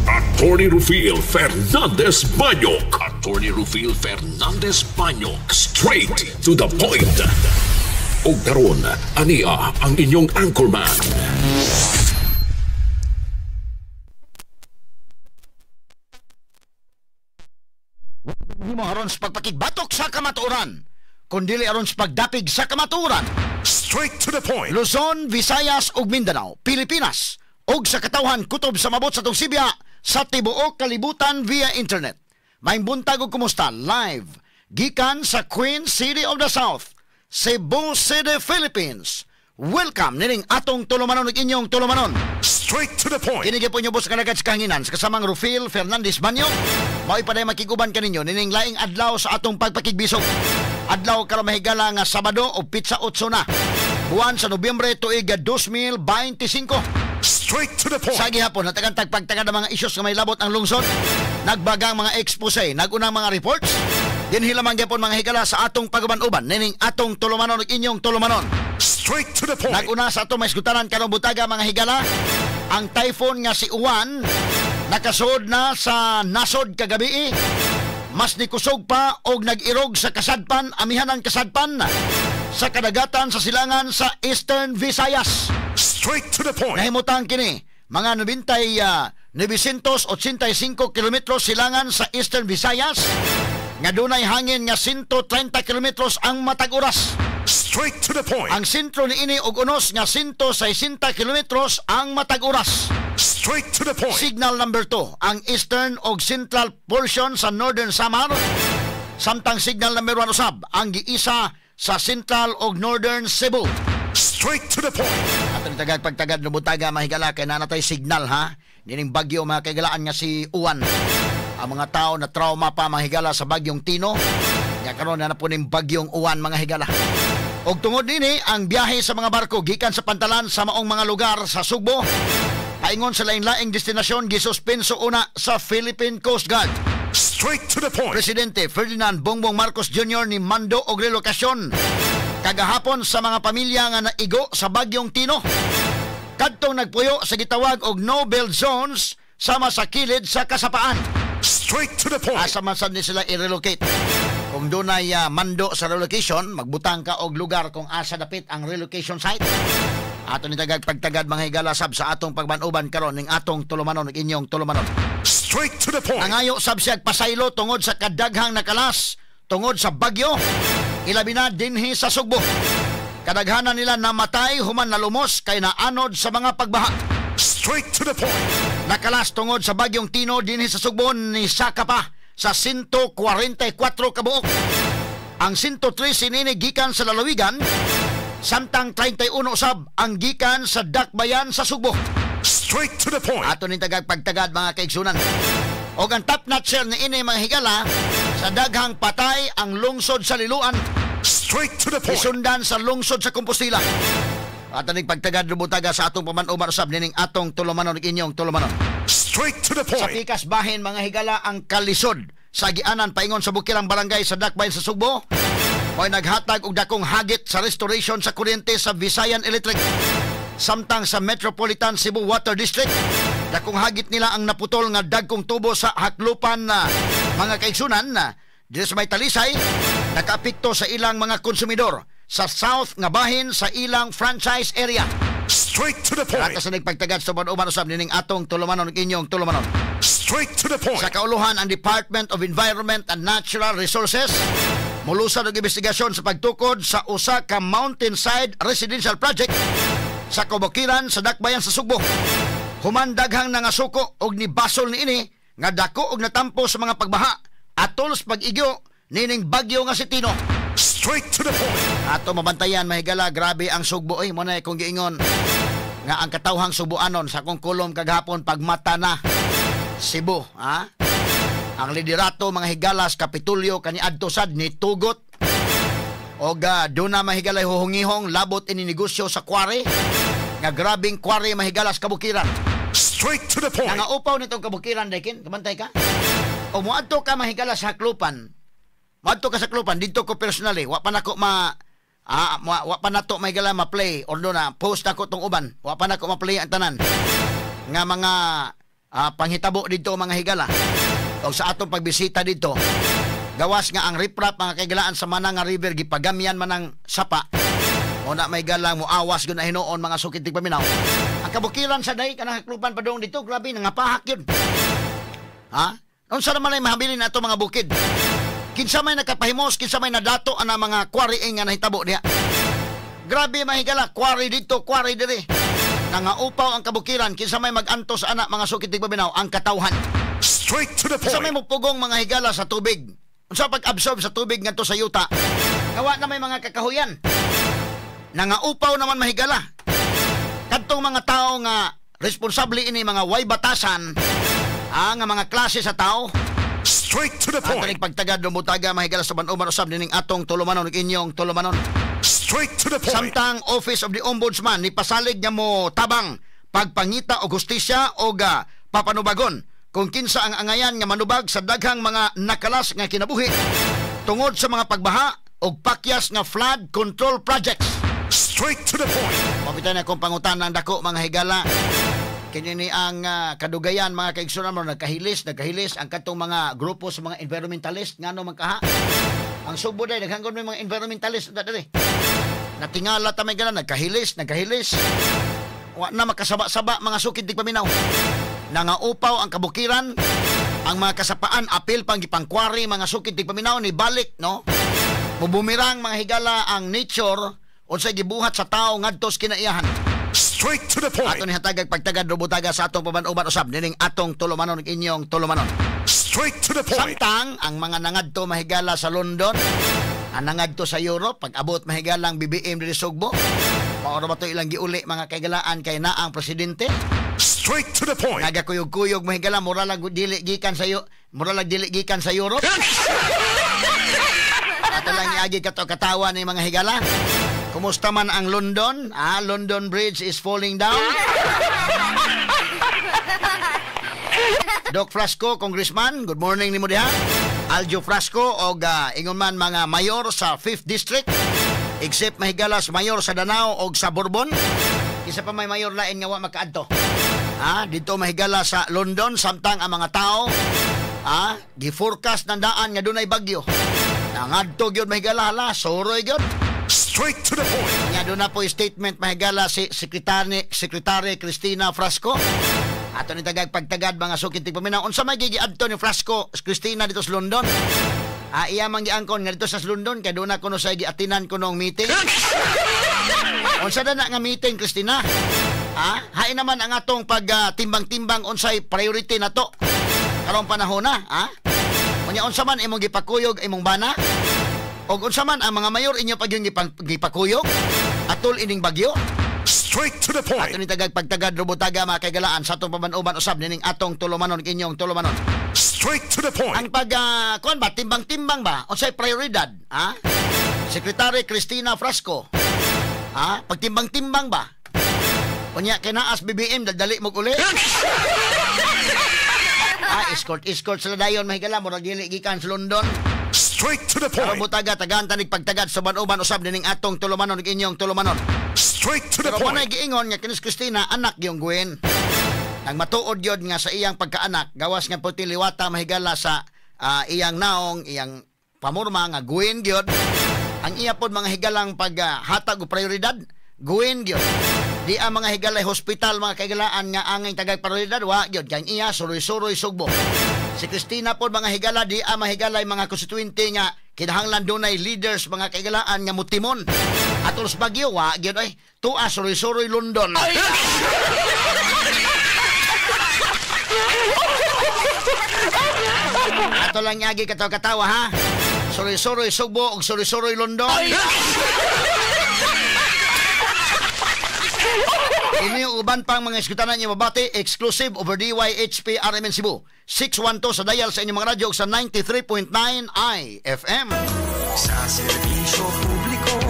Attorney Rufil Fernandez Banyok. Attorney Rufil Fernandez Banyok. Straight to the point. Og karon, ania ang inyong anchorman. Himo aron sa pagpakigbatok sa kamatuoran, kundili aron sa pagdapig sa kamatuoran. Straight to the point. Luzon, Visayas ug Mindanao, Pilipinas ug sa katawhan kutob sa mabot sa Sibya sa tibuok kalibutan via internet. Maayong buntag ug kumusta live gikan sa Queen City of the South, Cebu City, Philippines. Welcome nining atong tulumanon ug inyong tulumanon. Straight to the point. Kini gyud po inyo boss kanagad sa kahanginan sa kasamang Rufil Fernandez Banyo. Mao'y paday makiguban kaninyo nining laing adlaw sa atong pagpakigbisog. Adlaw karon mahigala nga Sabado o pitsa 8 na. Buwan sa Nobyembre tuig 2025. Straight to the point. Sa gihapon natagan tagpagtagad ang mga isyos nga may labot ang lungsod. Nagbagang mga expose, nagunang mga reports. Dinhi lamang gyapon mga higala sa atong paguban-uban nining atong tulumanon ug inyong tulumanon. Straight to the point. Naguna sa atong maisgutanan karong butaga mga higala, ang typhoon nga si Uwan nakasuod na sa nasod kagabi. Mas nikusog pa og nag-irog sa kasadpan, amihanan kasadpan sa kadagatan sa silangan sa Eastern Visayas. Straight to the point. Nahimutang kini mga 985 kilometros silangan sa Eastern Visayas nga dunay hangin nga 130 kilometros ang matag oras. Straight to the point. Ang sentro niini og unos nga 160 kilometros ang matag oras. Straight to the point. Signal number 2 ang eastern og central portion sa Northern Samar. Samtang signal number 1 usab ang giisa sa central og Northern Cebu. Straight to the point. Atong tagag pagtagad no butaga mahigala kay nanatay signal ha. Nining bagyo mga kaigalaan nga si Uwan. Ang mga tao na trauma pa mga higala sa bagyong Tino. Nya karon na na po ning bagyong Uwan mga higala. Og tungod nini ang biyahe sa mga barko gikan sa pantalan sa maong mga lugar sa Sugbo paingon sa lain-laing destinasyon gisuspenso una sa Philippine Coast Guard. Straight to the point. Presidente Ferdinand Bongbong Marcos Jr. ni mando og relokasyon kagahapon sa mga pamilya nga naigo sa bagyong Tino. Kadtong nagpuyo sa gitawag og no-build zones sama sa kilid sa kasapaan. Straight to the point. Asa man sad ni sila i-relocate. Kung dunay mando sa relocation, magbutang ka og lugar kung asa dapit ang relocation site. Ato ni tagag pagtagad mga higala sab sa atong pagbanuban karon ning atong tulumanon ug inyong tulumanon. Straight to the point. Nangayo sab siya pasaylo tungod sa kadaghang nakalas tungod sa bagyo, ilabi na dinhi sa Sugbo. Kadaghanan nila namatay human nalumos kay naanod sa mga pagbaha. Straight to the point. Nakalas tungod sa bagyong Tino dinhi sa Sugbo ni saka pa sa 144 kabuok. Ang 103 sinini gikan sa lalawigan, samtang 31 usab ang gikan sa Dakbayan sa Sugbo. Straight to the point. Ato ning tagag pagtagad mga kaigsunan. Og ang top notcher ni ini mga higala sa daghang patay ang lungsod sa Liloan. Straight to the point. Isundan sa lungsod sa Compostela. Ato ning pagtagad lubutaga sa atong paman-uban usab nining atong tulumanon ug inyong tulumanon. Straight to the Sa point. pikas bahin mga higala ang kalisod sa gianan paingon sa bukirang barangay sa Dakbayan sa Sugbo. Mo'y naghatag og dakong hagit sa restoration sa kuryente sa Visayan Electric. Samtang sa Metropolitan Cebu Water District, dakong hagit nila ang naputol nga dagkong tubo sa Haklupan na mga kaigsunan na dito sa may Talisay, nakaapekto sa ilang mga konsumidor sa south nga bahin sa ilang franchise area. Straight to the point. Rata sa nagpagtagad sa uban usab nining atong tulumanon ug inyong tulumanon. Straight to the point. Sa kauluhan ang Department of Environment and Natural Resources mulusad og investigasyon sa pagtukod sa usa ka mountainside residential project sa Kabukiran sa Dakbayan sa Sugbo. Human daghang nangasuko og nibasol niini nga dako og natampo sa mga pagbaha atol sa pag-igyo nining bagyo nga si Tino. Straight to the point. Ato mabantayan mahigala, grabe ang Sugbo oy, mo na kung giingon nga ang katawhang Subuanon sa akong kulom kagahapon pagmata na Cebu, ha? Ang liderato mga higalas Kapitulyo kaniadto sad ni tugot og doon na mahigalay huhungihong labot ini negosyo sa kware nga grabing kware mahigalas kabukiran. Straight to the point. Nangaupaw nitong kabukiran dekin, kabantay ka. O moadto ka mahigalas sa Haklupan. Moadto ka sa Haklupan didto ko personally, wa pa nako ma wa pa nato mahigala ma-play or do na post ako tong uban. Wa pa nako ma-play ang tanan nga mga panghitabo dito, mga higala. O sa atong pagbisita dito, gawas nga ang riprap, mga kaigalaan, sa Mananga River gipagamyan man ang sapa. O na may galang mo awas gyud na hinuon, mga sukit tigpaminaw. Ang kabukiran sa day kanang haklupan padung dito, grabe nangapahak yun. Ha? Unsa naman ay mahabilin ato mga bukid? Kinsa may nakapahimos, kinsa may nadato ana mga quarrying nga nahitabo diha? Grabe, mahigala, quarry dito, quarry diri. Nangaupaw ang kabukiran, kinsa may magantos ana, mga sukit tigpaminaw? Ang katawhan. Straight to the Kinsa may point. Mupugong, mga higala, sa tubig? Unsa pag-absorb sa tubig ngadto sa yuta? Kawa na may mga kakahuyan. Nangaupaw naman, mahigala. Kadtong mga tao nga responsable ini, mga way batasan, nga mga klase sa tao. Straight to the Ato point. ning pagtagad lumutaga, mahigala, sa ban-uban usab nining atong tulumanon ug inyong tulumanon. Straight to the point. Samtang Office of the Ombudsman ni pasalig nga mo tabang pagpangita og hustisya og papanubagon kung kinsa ang angayan nga manubag sa daghang mga nakalas nga kinabuhi tungod sa mga pagbaha og pakyas nga flood control projects. Straight to the point. Mapita na kung pangutana ang dako, mga higala. Kini ni ang kadugayan, mga kaigsunan mo, nagkahilis, nagkahilis ang katong mga grupo sa mga environmentalist. Ngano man kaha? Ang Sugbo day daghan may mga environmentalist da diri. Natingala ta may gala, nagkahilis, nagkahilis. Wa na makasaba-saba, mga sukid tigpaminaw. Nangaupaw ang kabukiran, ang mga kasapaan apil pang gipangkwari, mga sukid tigpaminaw, ni balik, no? Mubumirang, mga higala, ang nature unsay gibuhat sa tao ngadto sa kinaiyahan. Straight to the point. Ato ni hatagag pagtagad rubutaga sa atong paban-uban usab nining atong tulumanon ug inyong tulumanon. Straight to the point. Samtang ang mga nangadto, mahigala, sa London, ang nangadto sa Europe, pag abot, mahigala, ang BBM diri Sugbo, mao ra ba to ilang giuli, mga kaigalaan, kay naa ang presidente? Straight to the point. Nagakuyog-kuyog, mahigala, mura lang dili gikan sa Europe. Ato lang iagi kato katawa ni mga higala. Kumusta man ang London? Ah, London Bridge is falling down. Doc Frasco, Congressman, good morning nimo diha. Aljo Frasco og ingon man mga mayor sa 5th District. Except, mahigala, sa mayor sa Danao og sa Bourbon. Isa pa may mayor lain nga wa makaadto. Ah, dito, mahigala, sa London, samtang ang mga tao gi-forecast ng daan nga dunay bagyo. Nangadto gyud, mahigala, hala, suroy gyud. Straight to the point. Nga doon na po statement, mahigala, si Secretary, Secretary Cristina Frasco. Ato ni tagag pagtagad, mga sukit tigpaminaw. Unsa may gigiadto ni Frasco Cristina dito sa London? Ah, iya man giangkon nga dito sa London kay doon na kuno sa giatinan kuno ang meeting. Unsa na nga meeting, Cristina? Ah, hain naman ang atong pagtimbang-timbang unsay priority nato karong panahon na, ha? Unya unsa man imong gipakuyog imong bana? Og unsa man ang mga mayor inyo pag yung gipakuyog atol ining bagyo? Straight to the point. Ato ni tagag pagtagad robotaga, mga kaigalaan, sa atong paban-uban usab nining atong tulumanon inyong tulumanon. Straight to the point. Ang pag kuan ba, timbang-timbang ba unsay prioridad, ha? Secretary Cristina Frasco. Ha? Pagtimbang-timbang ba? Unya kay naas BBM dali mo uli. Ah, escort escort sila dayon, mahigala, murag dili gikan sa London. Straight to the Pero point. butaga tagaan tanig pagtagad sa uban usab nining atong tulumanon ug inyong tulumanon. Straight to the Pero point. manay giingon nga kinis Cristina anak yung Gwen. Nang matuod yun nga sa iyang pagkaanak, gawas nga puti liwata, mahigala, sa iyang naong, iyang pamurma nga Gwen gyud. Ang iya pod, mga higalang, paghatag og prioridad, Gwen gyud. Di ang mga higalay hospital, mga kaigalaan, nga angay tagay prioridad, wa gyud kay ang iya suroy-suroy Sugbo. Si Cristina pod, mga higala, di ang mahigalay mga constituente nga kinahanglan dunay leaders, mga kaigalaan, nga mutimon. Atol sa bagyo, wa gyud oy. Tuwa suroy-suroy London. Ato lang yagi katawa-katawa, ha. Suroy-suroy Sugbo ug suroy-suroy London. Ini yung uban pang mga eskutanan niyo mabati exclusive over DYHP RMN Cebu. 612 sa dial sa inyong mga radyo ug sa 93.9 IFM. Sa serbisyo publiko.